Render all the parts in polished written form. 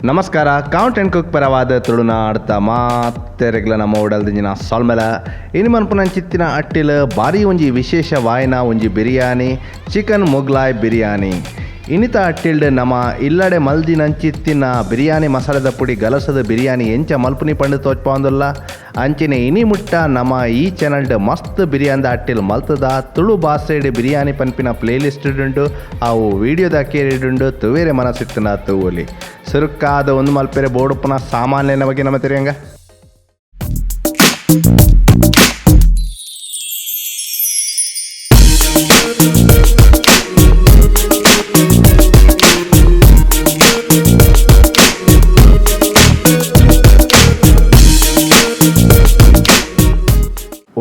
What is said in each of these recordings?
ನಮಸ್ಕಾರ, count and cook ಪರವಾದ ತುಳುನಾಡ್ತ ಮಾತೆರೆಗ್ಲ ನಮ್ಮ ಉಡಲ್ದಿಂಜಿನ ಸೊಲ್ಮೆಲ. ಇನಿ ಮನ್ಪುನಂಚಿತ್ತಿನ ಅಟ್ಟಿಲ್ ಬಾರಿ ಒಂಜಿ ವಿಶೇಷ ವಾಯಿನ ಒಂಜಿ ಬಿರಿಯಾನಿ, ಚಿಕನ್ ಮೊಗ್ಲಾಯ್ ಬಿರಿಯಾನಿ. ಇನಿತ ಅಟ್ಟಿಲ್ಡ್ ನಮ ಇಲ್ಲಡೆ ಮಲ್ದಿನಂಚಿತ್ತಿನ ಬಿರಿಯಾನಿ ಮಸಾಲೆದ ಪುಡಿ ಗಲಸದ ಬಿರಿಯಾನಿ ಎಂಚ ಮಲ್ಪುನಿ ಪಂಡು ತೋಚ್ಪಾಂದುಲ್ಲ. ಅಂಚನೆ ಇನಿ ಮುಟ್ಟ ನಮ ಈ ಚಾನಲ್ಡ್ ಮಸ್ತ್ ಬಿರಿಯಾನಿದ ಅಟ್ಟಿಲ್ ಮಲ್ತದ ತುಳು ಬಾಸೆಡ್ ಬಿರಿಯಾನಿ ಪನ್ಪಿನ ಪ್ಲೇ ಲಿಸ್ಟ್ ಉಂಡು, ಅವು ವೀಡಿಯೋದ ಕೇರಿಡುಂಡು, ತುವೇರೆ ಮನಸ್ಸಿತ್ತಿನ ತೂವೊಲಿ. ಸುರುಕ್ಕಾದ ಒಂದು ಮಲ್ಪೆರೆ ಬೋಡುಪ್ಪುನ ಸಾಮಾನ್ಯನ ಬಗ್ಗೆ ನಮ್ಮ ತೆರಿಯಂಗ.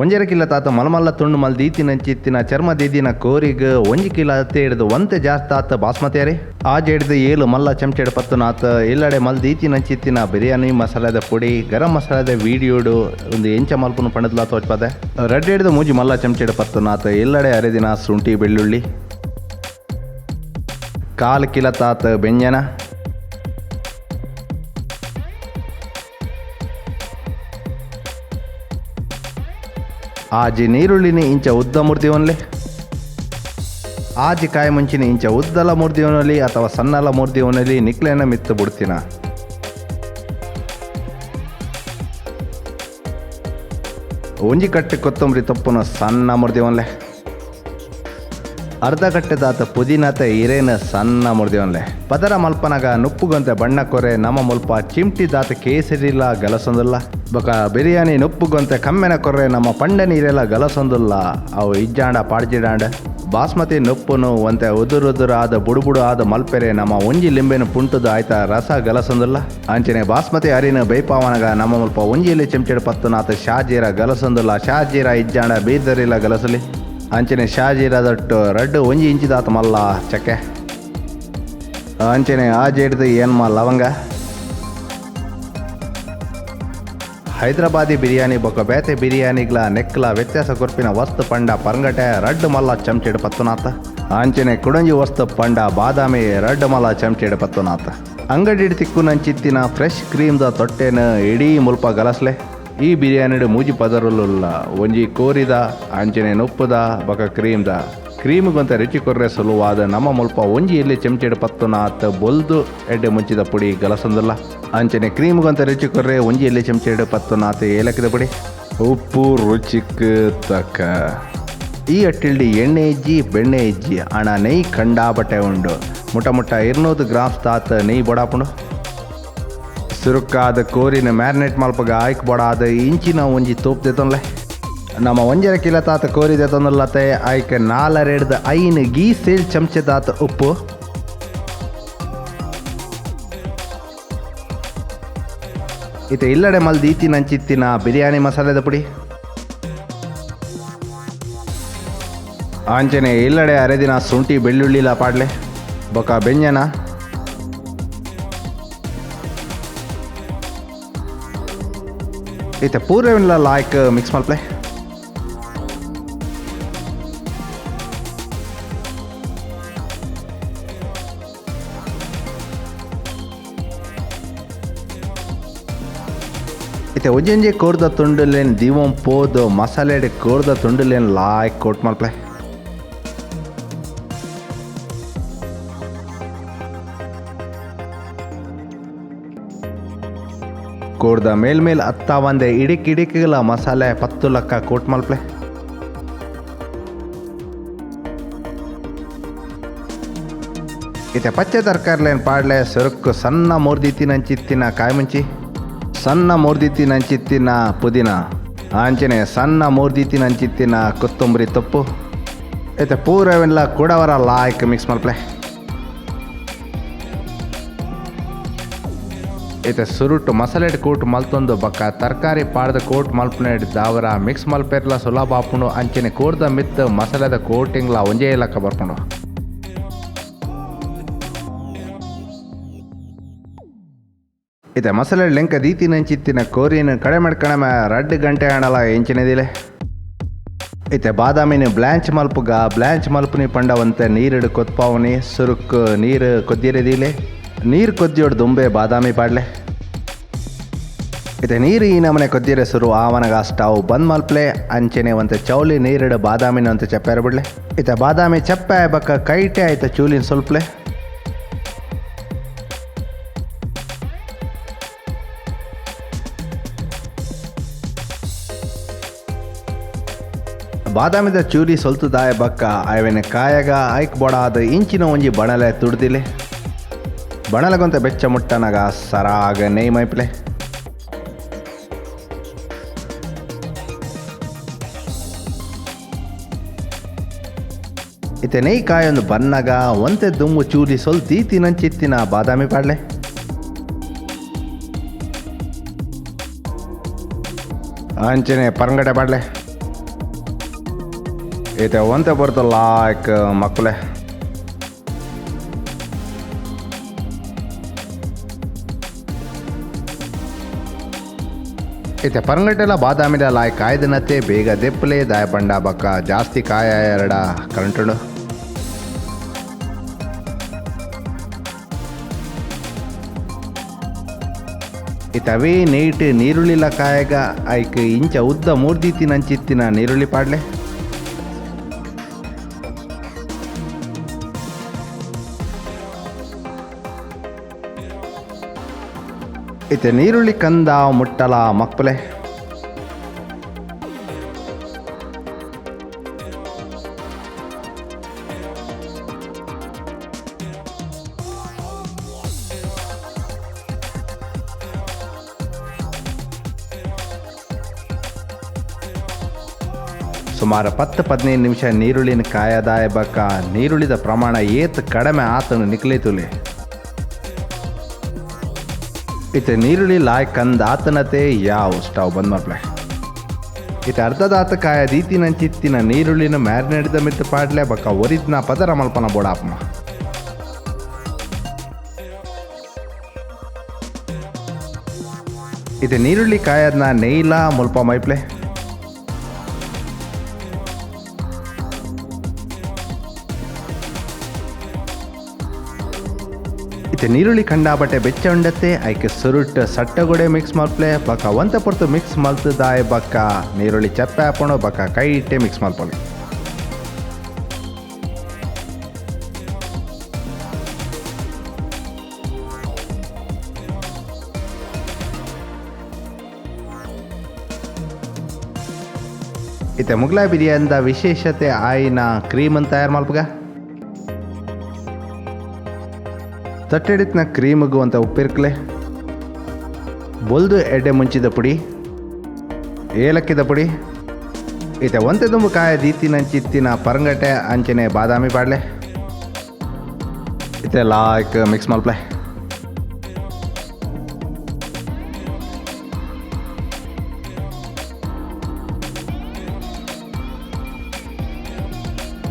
ಒಂಜರ ಕಿಲ ತಾತ ಮಲಮಲ್ಲ ತುಂಡು ಮಲ್ ದೀತಿನಂಚಿತ್ತಿನ ಚರ್ಮ ದೀದಿನ ಕೋರಿಗ್ ಒಂಜಿ ಕಿಲ ಹಿಡಿದು ಒಂತೆ ಜಾಸ್ತಿ ಆತ ಬಾಸ್ಮತಿ ಅರಿ ಆಜ್ ಹಿಡಿದು 7 ಮಲ್ಲ ಚಮಚೆಡ್ ಪತ್ತುನಾತ ಇಲ್ಲಡೆ ಮಲ್ ದೀತಿನಂಚಿತ್ತಿನ ಬಿರಿಯಾನಿ ಮಸಾಲೆದ ಪುಡಿ ಗರಂ ಮಸಾಲೆದ ವೀಡಿಯೋಡು ಒಂದು ಎಂಚ ಮಲ್ಪುನು ಪಂಡದ್ಲಾ ತೋಚ್ಪದೆ. ರಡ್ಡ್ ಹಿಡಿದು 3 ಮಲ್ಲ ಚಮಚೆಡ್ ಪತ್ತುನಾತ ಇಲ್ಲಡೆ ಅರೆದಿನ ಶುಂಠಿ ಬೆಳ್ಳುಳ್ಳಿ 1/4 ಕಿಲ ತಾತ ಬೆಂಜನ ಆಜಿ ನೀರುಳ್ಳಿನಿ ಇಂಚ ಉದ್ದ ಮುರ್ದಿವನ್ಲೆ, ಆಜಿ ಕಾಯಿ ಮುಂಚಿನ ಇಂಚ ಉದ್ದಲ ಮುರ್ದಿವನಲ್ಲಿ ಅಥವಾ ಸಣ್ಣಲ ಮುರ್ದಿವನಲ್ಲಿ ನಿಕ್ಲೆನ ಮಿತ್ತು ಬಿಡ್ತೀನ. ಒಂಜಿ ಕಟ್ಟೆ ಕೊತ್ತಂಬರಿ ತೊಪ್ಪುನ ಸಣ್ಣ ಮುರ್ದಿವನ್ಲೆ, ಅರ್ಧ ಕಟ್ಟೆದಾತ ಪುದೀನಾತ ಇರೇನ ಸಣ್ಣ ಮುರ್ದಿವನ್ಲೆ. ಪದರ ಮಲ್ಪನಗ ನುಪ್ಪುಗಂತೆ ಬಣ್ಣ ಕೊರೆ ನಮ್ಮ ಮುಲ್ಪ ಚಿಮ್ಟಿ ದಾತ ಕೇಸರಿಲ್ಲ ಗಲಸೊಂದುಲ್ಲ. ಬೊಕ ಬಿರಿಯಾನಿ ನುಪ್ಪುಗಂತೆ ಕಮ್ಮೆನ ಕೊರೆ ನಮ್ಮ ಪಂಡ ನೀರೆಲ್ಲ ಗಲಸೊಂದುಲ್ಲ. ಅವು ಇಜ್ಜಾಂಡ ಪಾಡ್ಜಿಡಾಂಡ ಬಾಸ್ಮತಿ ನುಪ್ಪುನು ಒಂತೆ ಉದುರುದುರು ಆದ ಬುಡುಬುಡು ಆದ ಮಲ್ಪೆರೆ ನಮ್ಮ ಒಂಜಿ ಲಿಂಬೆನು ಪುಂಟುದು ಆಯ್ತ ರಸ ಗಲಸೊಂದುಲ್ಲ. ಅಂಚನೆ ಬಾಸ್ಮತಿ ಅರಿನ ಬೇಪಾವನಗ ನಮ್ಮ ಮುಲ್ಪ ಒಂಜಿಲಿ ಚೆಂಚೆಡ್ ಪತ್ತುನಾತ ಶಾಜೀರ ಗಲಸೊಂದುಲ್ಲ. ಶಾಜೀರ ಇಜ್ಜಾಂಡ ಬೀದರಿಲ್ಲ ಗಲಸಲಿ. ಅಂಚನೆ ಶಾಜೀರದಟ್ಟು ರಡ್ಡು ಒಂಜಿ ಇಂಚಿದಾತ ಮಲ್ಲ ಚಕ್ಕೆ. ಅಂಚನೆ ಆಜೆಡ್ದು ಏನ್ಮ ಲವಂಗ. ಹೈದರಾಬಾದಿ ಬಿರಿಯಾನಿ ಬೊಕ ಬೇತೆ ಬಿರಿಯಾನಿಗ್ಲ ನೆಕ್ಲ ವ್ಯತ್ಯಾಸ ಕೊರ್ಪಿನ ವಸ್ತು ಪಂಡ ಪರಂಗಟೆ ರಡ್ಡು ಮಲ್ಲ ಚಮಚೆಡ್ ಪತ್ತುನಾತ. ಅಂಚನೆ ಕುಡಂಜಿ ವಸ್ತು ಪಂಡ ಬಾದಾಮಿ ರಡ್ಡು ಮಲ್ಲ ಚಮಚೆಡ್ ಪತ್ತುನಾತ. ಅಂಗಡಿ ತಿಕ್ಕು ನಂಚಿತ್ತಿನ ಫ್ರೆಶ್ ಕ್ರೀಮ್ದ ತೊಟ್ಟೆನ ಇಡೀ ಮುಲ್ಪ ಗಲಸ್ಲೆ. ಈ ಬಿರಿಯಾನಿಡು ಮೂಜಿ ಪದರುಲುಲ್ಲ, ಒಂಜಿ ಕೋರಿದ ಅಂಚನೆ ನುಪ್ಪುದ ಬೊಕ ಕ್ರೀಮ್ದ. ಕ್ರೀಮ್ಗೊಂತ ರುಚಿ ಕೊರ್ರೆ ಸುಲುವಾದ ನಮ್ಮ ಮುಲ್ಪ ಒಂಜಿ ಇಲ್ಲಿ ಚಮಚೆಡ್ ಪತ್ತುನಾತ್ ಬೊಲ್ದು ಎಡ್ಡೆ ಮುಂಚಿದ ಪುಡಿ ಗಲಸೊಂದುಲ್ಲ. ಅಂಚನೆ ಕ್ರೀಮ್ಗೊಂತ ರುಚಿ ಕೊರ್ರೆ ಒಂಜಿ ಇಲ್ಲಿ ಚಮಚೆಡ್ ಪತ್ತುನಾತ್ ಏಲಕ್ಕಿದ ಪುಡಿ, ಉಪ್ಪು ರುಚಿಕ್ ತಕ್ಕ. ಈ ಅಟ್ಟಿಲ್ಡಿ ಎಣ್ಣೆ ಇಜ್ಜಿ ಬೆಣ್ಣೆ ಇಜ್ಜಿ ಅಣ ನೆಯ್ ಕಂಡಾಬಟ್ಟೆ ಉಂಡು. ಮುಟ ಮುಟ್ಟ 200 ಗ್ರಾಮ್ಸ್ ತಾತ್ ನೆಯ್ ಬೊಡಾಪುಂಡು. ಸುರುಕ್ಕಾದ ಕೋರಿನ ಮ್ಯಾರಿನೇಟ್ ಮಲ್ಪಗ ಆಯ್ಕ್ ಬೊಡಾದ ಇಂಚಿನ ಒಂಜಿ ತೋಪ್ ದೆತೊನ್ಲೆ. ನಮ್ಮ 1.5 ಕಿಲೋ ತಾತ ಕೋರಿ ದೆತೊಂದುಲ್ಲತೆ ಆಯ್ಕೆ 4 5 ಗೀ ಸೇಲ್ ಚಮಚೆ ತಾತ ಉಪ್ಪು, ಇತ್ತೆ ಇಲ್ಲಡೆ ಮಲ್ ದೀತಿನಂಚಿತ್ತಿನ ಬಿರಿಯಾನಿ ಮಸಾಲೆದ ಪುಡಿ, ಅಂಚನೆ ಇಲ್ಲಡೆ ಅರೆದಿನ ಶುಂಠಿ ಬೆಳ್ಳುಳ್ಳಿಲ ಪಾಡ್ಲೆ ಬೊಕ ಬೆಂಜನ. ಇತ್ತೆ ಪೂರವಿನ್ಲ ಲಾಯ್ಕ್ ಮಿಕ್ಸ್ ಮಲ್ಪ್ಲೆ. ಇತ್ತೆ ಒಂಜೊಂಜೆ ಕೋರ್ದ ತುಂಡುಲೇನ್ ದೀವಂ ಪೋದು ಮಸಾಲೆಡ್ ಕೋರ್ದ ತುಂಡುಲೇನ್ ಲಾಯ್ಕ್ ಕೋಟ್ ಮಲ್ಪ್ಲೆ. ಕೋರ್ದ ಮೇಲ್ಮೇಲ್ ಅತ್ತ ಒಂದೆ ಇಡಿಕ್ ಇಡಿಕ್ಲ ಮಸಾಲೆ 10 ಲಕ್ಕ ಕೋಟ್ ಮಲ್ಪ್ಲೆ. ಇತ್ತೆ ಪಚ್ಚೆ ತರಕಾರಿಲೇನ್ ಪಾಡ್ಲೆ. ಸೊರಕ್ಕು ಸಣ್ಣ ಮುರ್ದಿತ್ತಿನಂಚಿತ್ತಿನ ಕಾಯ್ಮುಂಚಿ, ಸಣ್ಣ ಮುರ್ದಿತ್ತಿನಂಚಿತ್ತಿನ ಪುದೀನ, ಅಂಚನೆ ಸಣ್ಣ ಮುರ್ದಿತ್ತಿನಂಚಿತ್ತಿನ ಕೊತ್ತಂಬರಿ ತೊಪ್ಪು. ಇತ್ತೆ ಪೂರವೆಲ್ಲ ಕೂಡವರ ಲಾಯ್ಕ್ ಮಿಕ್ಸ್ ಮಲ್ಪ್ಲೆ. ಇತ್ತೆ ಸುರುಟು ಮಸಾಲೆಡ್ ಕೋಟ್ ಮಲ್ತೊಂದು ಬೊಕ್ಕ ತರಕಾರಿ ಪಾಡ್ದ ಕೋಟ್ ಮಲ್ಪುನೆಡ್ ದಾವರ ಮಿಕ್ಸ್ ಮಲ್ಪೆರ್ಲ ಸುಲಭ ಆಪುಂಡು. ಅಂಚನೆ ಕೋರ್ದ ಮಿತ್ತ್ ಮಸಾಲೆದ ಕೋಟಿಂಗ್ಲ ಒಂಜೇ ಲೆಕ್ಕ ಬರ್ಪುಂಡು. ಇತ್ತೆ ಮಸಾಲೆ ಲೆಂಕ ದೀತಿನಂಚಿತ್ತಿನ ಕೋರಿನ ಕಡೆ ಮಡ್ಕಣಮ 2 ಗಂಟೆ ಆಣಲ ಎಂಚಿನದಿಲೆ. ಇತ್ತೆ ಬಾದಾಮಿನ ಬ್ಲಾಂಚ್ ಮಲ್ಪುಗ ಬ್ಲಾಂಚ್ ಮಲ್ಪುನಿ ಪಂಡವಂತೆ ನೀರಿಡು ಕೊತ್ಪಾವನಿ ಸುರುಕ್ ನೀರು ಕೊದ್ದಿರದಿಲೆ. ನೀರು ಕೊದ್ದಿಯೋಡು ದುಂಬೆ ಬಾದಾಮಿ ಪಾಡ್ಲೆ. ಇತ್ತೆ ನೀರು ಈ ನಮನೆ ಕೊದ್ದಿರೆ ಸುರು ಆವನಗ ಸ್ಟವ್ ಬಂದ್ ಮಲ್ಪ್ಲೆ. ಅಂಚೆನೆ ಒಂತೆ ಚೌಲಿ ನೀರಿಡು ಬಾದಾಮಿನ ಒಂತೆ ಚಪ್ಪೆ ಬಿಡ್ಲೆ. ಇತ್ತೆ ಬಾದಾಮಿ ಚಪ್ಪೆ ಬಕ್ಕ ಕೈಟೆ ಆಯ್ತ ಚೂಲಿನ ಸ್ವಲ್ಪ್ಲೆ. ಬಾದಾಮಿದ ಚೂಲಿ ಸೊಲ್ತುದಾಯ ಬಕ್ಕ ಐವೆನ ಕಾಯಗ ಐಕ್ ಬೊಡಾದ ಇಂಚಿನ ಒಂಜಿ ಬಣಲೆ ತುಡ್ದಿಲೆ. ಬಣಲಗೊಂತೆ ಬೆಚ್ಚ ಮುಟ್ಟನಗ ಸರಾಗ ನೆಯ್ ಮೈಪ್ಲೆ. ಇತ್ತೆ ನೆಯ್ ಕಾಯೊಂದು ಬನ್ನಗ ಒಂತೆ ದುಮ್ಮು ಚೂಲಿ ಸೊಲ್ತಿ ತಿನಂಚಿತ್ತಿನ ಬಾದಾಮಿ ಪಾಡ್ಲೆ. ಅಂಚನೆ ಪರಂಗಟೆ ಪಾಡ್ಲೆ. ಇತ್ತೆ ಒಂತೆ ಬರ್ತಲ್ಲ ಲಾಯ್ಕ್ ಮಕ್ಕಳೆ. ಇತ್ತೆ ಪರಂಗಟೆಲ್ಲ ಬಾದಾಮಿದ ಲಾಯ್ ಕಾಯ್ದನತ್ತೆ ಬೇಗ ದೆಪ್ಪಲೆ ದಾಯ ಪಂಡ ಬಕ್ಕ ಜಾಸ್ತಿ ಕಾಯ ಎರಡ ಕರಂಟುಂಡು. ಇತ್ತವೇ ನೀಟ್ ನೀರುಳ್ಳಿಲ ಕಾಯಗ ಐಕ್ ಇಂಚ ಉದ್ದ ಮೂರ್ದಿತ್ತಿನ ಅಂಚಿತ್ತಿನ ನೀರುಳ್ಳಿ ಪಾಡ್ಲೆ. ಇತ್ತೆ ನೀರುಳ್ಳಿ ಕಂದ ಮುಟ್ಟಲ ಮಕ್ಕಳೆ. ಸುಮಾರು 10-15 ನಿಮಿಷ ನೀರುಳ್ಳಿನ ಕಾಯದಾಯ ಬಕ್ಕ ನೀರುಳ್ಳಿದ ಪ್ರಮಾಣ ಏತ್ ಕಡಿಮೆ ಆತನು ನಿಕ್ಲೇತುಲೆ. ಇತ್ತೆ ನೀರುಳ್ಳಿ ಲಾಯ್ ಕಂದ ಆತನತೆ ಯಾವ ಸ್ಟವ್ ಬಂದ್ ಮಾಡ್ಲೆ. ಇತ್ತೆ ಅರ್ಧದಾತ ಕಾಯ ದೀತಿನಂಚಿತ್ತಿನ ನೀರುಳ್ಳಿನ ಮ್ಯಾರಿನೇಟ್ದ ಮಿತ್ತ ಪಾಡ್ಲೆ ಬಕ್ಕ ಒರಿದ್ನ ಪದರ ಮಲ್ಪನ ಬೋಡಾಪಮ. ಇತ್ತೆ ನೀರುಳ್ಳಿ ಕಾಯದ್ನ ನೆಯ್ಲ ಮುಲ್ಪ ಮೈಪ್ಲೆ. ಇತ್ತೆ ನೀರುಳ್ಳಿ ಕಂಡಾಬಟ್ಟೆ ಬೆಚ್ಚ ಉಂಡತ್ತೆ ಐಕೆ ಸುರುಟ್ ಸಟ್ಟಗೊಡೆ ಮಿಕ್ಸ್ ಮಲ್ಪ್ಲೆ ಬಕ್ಕ ಒಂತೆ ಪೊರ್ತು ಮಿಕ್ಸ್ ಮಲ್ತದಾಯ್ ಬಕ್ಕ ನೀರುಳ್ಳಿ ಚಪ್ಪೆ ಹಾಕೊಂಡು ಬಕ್ಕ ಕೈ ಇಟ್ಟೆ ಮಿಕ್ಸ್ ಮಲ್ಪೊಲಿ. ಇತ್ತೆ ಮುಗ್ಲಾಯ್ ಬಿರಿಯಾನಿದ ವಿಶೇಷತೆ ಆಯಿನ ಕ್ರೀಮ್ ಅಂತ ತಯಾರು ಮಲ್ಪಗ. ತಟ್ಟೆಡಿತ್ನ ಕ್ರೀಮ್ಗೂ ಅಂತ ಉಪ್ಪಿರ್ಕ್ಲೆ, ಬೊಲ್ದು ಎಡ್ಡೆ ಮುಂಚಿದ ಪುಡಿ, ಏಲಕ್ಕಿದ ಪುಡಿ, ಇತ್ತೆ ಒಂತೆ ದುಂಬು ಕಾಯ ದೀತಿನಂಚಿತ್ತಿನ ಪರಂಗಟೆ ಅಂಚನೆ ಬಾದಾಮಿ ಪಾಡ್ಲೆ. ಇತ್ತೆ ಲಾಯ್ಕ್ ಮಿಕ್ಸ್ ಮಲ್ಪ್ಲೆ.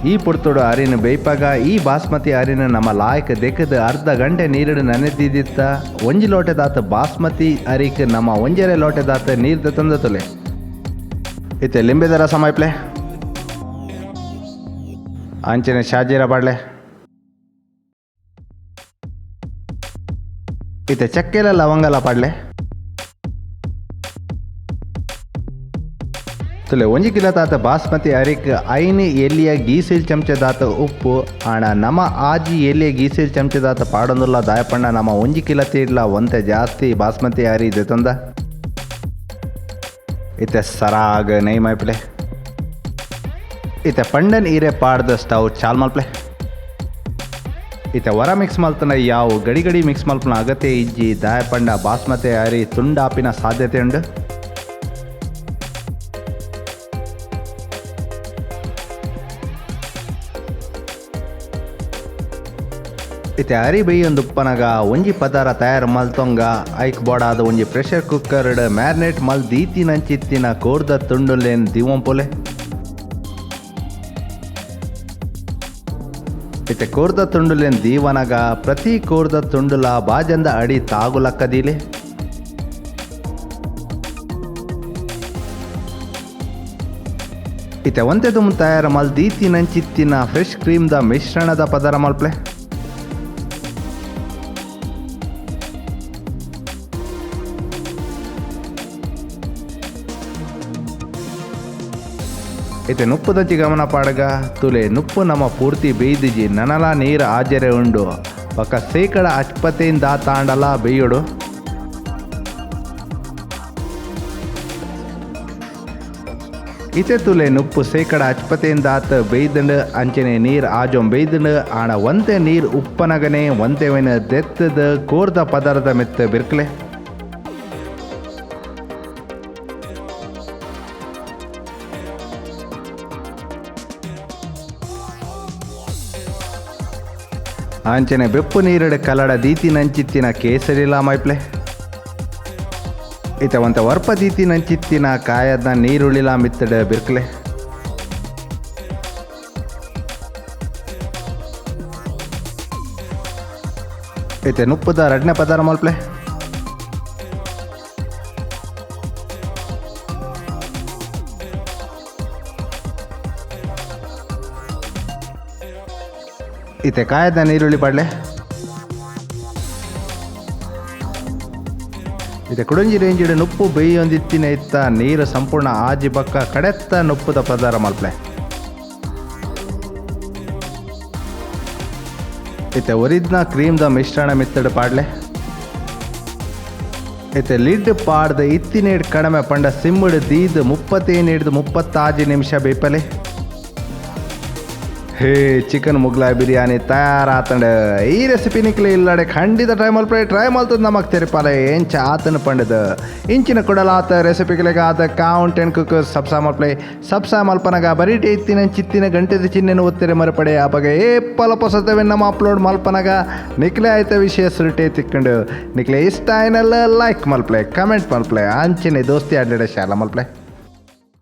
ಈ ಪೊರ್ತುಡು ಅರಿನ ಬೇಯ್ಪಾಗ ಈ ಬಾಸ್ಮತಿ ಅರಿನ ನಮ್ಮ ಲಾಯ್ಕ್ ದೆಕ್ಕದ ಅರ್ಧ ಗಂಟೆ ನೀರಿಡು ನೆನೆದಿದ್ದಿತ್ತ. ಒಂಜಿ ಲೋಟೆದಾತ ಬಾಸ್ಮತಿ ಅರಿಕ್ ನಮ್ಮ ಒಂಜರೆ ಲೋಟೆದಾತ ನೀರು ತಂದ ತೊಲೆ. ಇತ್ತೆ ಲಿಂಬೆದ ರಸ ಮೈಪ್ಲೆ, ಅಂಚನೆ ಶಾಜೀರ ಬಾಡ್ಲೆ. ಇತ್ತೆ ಚಕ್ಕೆಲ ಲವಂಗಲ ಪಾಡ್ಲೆ. ತುಲೆ ಒಂಜಿ ಕಿಲೋ ತಾತ ಬಾಸ್ಮತಿ ಅರಿಕ್ ಐನು ಎಲ್ಲಿಯ ಗೀಸಿಲ್ ಚಮಚದಾತ ಉಪ್ಪು ಆಣ ನಮ ಆಜಿ ಎಲ್ಲಿಯ ಗೀಸಿಲ್ ಚಮಚದಾತ ಪಾಡೊಂದುಲ್ಲ ದಾಯಪಣ್ಣ ನಮ್ಮ ಒಂಜಿ ಕಿಲೋ ತೀಡ್ಲ ಒಂತೆ ಜಾಸ್ತಿ ಬಾಸ್ಮತಿ ಅರಿ ಇದೆ ತಂದ. ಇತ್ತೆ ಸರಾಗ ನೈ ಮೈಪ್ಲೆ. ಇತ್ತೆ ಪಂಡನ್ ಈರೆ ಪಾಡ್ದ ಸ್ಟವ್ ಚಾಲ್ ಮಲ್ಪ್ಲೆ. ಇತ್ತೆ ವರ ಮಿಕ್ಸ್ ಮಲ್ತನ ಯಾವ ಗಡಿ ಗಡಿ ಮಿಕ್ಸ್ ಮಲ್ಪನ ಅಗತ್ಯ ಇಜ್ಜಿ ದಾಯಪಂಡ ಬಾಸ್ಮತಿ ಅರಿ ತುಂಡಾಪಿನ ಸಾಧ್ಯತೆ ಉಂಡು. ಇತ್ತೆ ಅರಿ ಬೇಯೊಂದು ಉಪ್ಪನಗ ಒಂಜಿ ಪದಾರ ತಯಾರು ಮಲ್ತೊಂಗ ಐಕ್ ಬೋಡಾದ ಒಂಜಿ pressure cooker marinate ಮಲ್ ದೀತಿನಂಚಿತ್ತಿನ ಕೋರ್ದ ತುಂಡುಲೇನ್ ದಿವಂಪೊಲೆ. ಇತ್ತೆ ಕೋರ್ದ ತುಂಡುಲೇನ್ ದೀವನಗ ಪ್ರತಿ ಕೋರ್ದ ತುಂಡುಲ ಬಾಜಂದ ಅಡಿ ತಾಗುಲಕ್ಕದೀಲೆ. ಇತ್ತೆ ಒಂತೆ ದುಮ್ ತಯಾರು ಮಲ್ ದೀತಿನಂಚಿತ್ತಿನ ಫ್ರೆಶ್ ಕ್ರೀಮ್ದ ಮಿಶ್ರಣದ ಪದರ ಮಲ್ಪ್ಲೆ. ಇತ್ತೆ ನುಪ್ಪುದಂಚಿ ಗಮನ ಪಾಡಗ ತುಲೆ ನುಪ್ಪು ನಮ್ಮ ಪೂರ್ತಿ ಬೇಯ್ದಿಜಿ ನನಲ ನೀರು ಆಜರೆ ಉಂಡು ಬೊಕ್ಕ ಸೇಕಡ ಅಚ್ಪತೆಯಿಂದ ತಾಂಡಲ ಬೇಯೋಡು. ಇತ್ತೆ ತುಲೆ ನುಪ್ಪು ಸೇಕಡ ಅಚ್ಪತೆಯಿಂದ ಆತ ಬೇಯ್ದಂಡು ಅಂಚನೆ ನೀರು ಆಜೊಂ ಬೇಯ್ದಂಡು ಆಣ ಒಂತೆ ನೀರು ಉಪ್ಪನಗನೆ ಒಂತೆವೆನ ದೆತ್ತದ ಕೋರ್ದ ಪದಾರ್ಥ ಮೆತ್ತ ಬಿರ್ಕಲೆ. ಅಂಚನೆ ಬೆಪ್ಪು ನೀರಡೆ ಕಲಡ ದೀತಿನಂಚಿತ್ತಿನ ಕೇಸರಿಲಾ ಮೈಪ್ಲೆ. ಇತ್ತ ಒಂತ ವರ್ಪ ದೀತಿನಂಚಿತ್ತಿನ ಕಾಯದ ನೀರುಳ್ಳಿಲಾ ಮಿತ್ತಡ ಬಿರ್ಕಲೆ. ಇತ್ತೆ ನುಪ್ಪುದ ರಡ್ನೆ ಪದಾರ ಮಲ್ಪ್ಲೆ. ಇತ್ತೆ ಕಾಯದ ನೀರುಳ್ಳಿ ಪಾಡ್ಲೆ. ಇತ್ತೆ ಕುಡಂಜಿ ರೇಂಜಿಡ್ ನುಪ್ಪು ಬೇಯೊಂದಿತ್ತಿನ ಇತ್ತ ನೀರು ಸಂಪೂರ್ಣ ಆಜಿ ಬಕ್ಕ ಕಡೆತ್ತ ನುಪ್ಪುದ ಪದಾರ ಮಲ್ಪ್ಲೆ. ಇತ್ತೆ ಒರಿದ್ನ ಕ್ರೀಮ್ದ ಮಿಶ್ರಣ ಮಿತ್ತಡ ಪಾಡ್ಲೆ. ಇತ್ತೆ ಲಿಡ್ ಪಾಡ್ದ ಇತ್ತಿನೇಡ್ ಕಡಮೆ ಪಂಡ ಸಿಮ್ಮಡು ದೀದ್ 37 ಹಿಡ್ದು 35 ನಿಮಿಷ ಬೇಪಲೆ. ಹೇ ಚಿಕನ್ ಮುಗ್ಲಾಯ್ ಬಿರಿಯಾನಿ ತಯಾರಾತಂಡ. ಈ ರೆಸಿಪಿ ನಿಕ್ಲೆ ಇಲ್ಲಡೆ ಖಂಡಿತ ಟ್ರೈ ಮಲ್ಪಡೆ. ಟ್ರೈ ಮಲ್ತದ ನಮಕ್ ತೆರಿಪಾಲೆ ಎಂಚ ಆತನ ಪಂಡದ ಇಂಚಿನ ಕೊಡಲಾತ ರೆಸಿಪಿಗಳಿಗೆ ಆತ count and cook ಸಬ್ಸಾ ಮಲ್ಪಲೆ. ಸಬ್ಸಾ ಮಲ್ಪನಗ ಬರೀಟೆ ಇತ್ತಿನ ಚಿತ್ತಿನ ಗಂಟೆದ ಚಿಹ್ನೆನ ಒತ್ತಿರೆ ಮರಪಡೆ. ಅಪಗ ಏ ಪಲ ಪೊಸತವೆ ನಮ್ಮ ಅಪ್ಲೋಡ್ ಮಲ್ಪನಗ ನಿಕ್ಲೆ ಆಯ್ತ ವಿಷಯ ಸುರುಟೆ ತಿಕ್ಕೊಂಡು ನಿಕ್ಲೆ ಇಷ್ಟ ಆಯ್ನಲ್ಲ ಲೈಕ್ ಮಲ್ಪಲೆ, ಕಮೆಂಟ್ ಮಲ್ಪಲೆ, ಅಂಚಿನ ದೋಸ್ತಿ ಆಡ್ಲಿಡ ಶಾಲ ಮಲ್ಪಲೆ.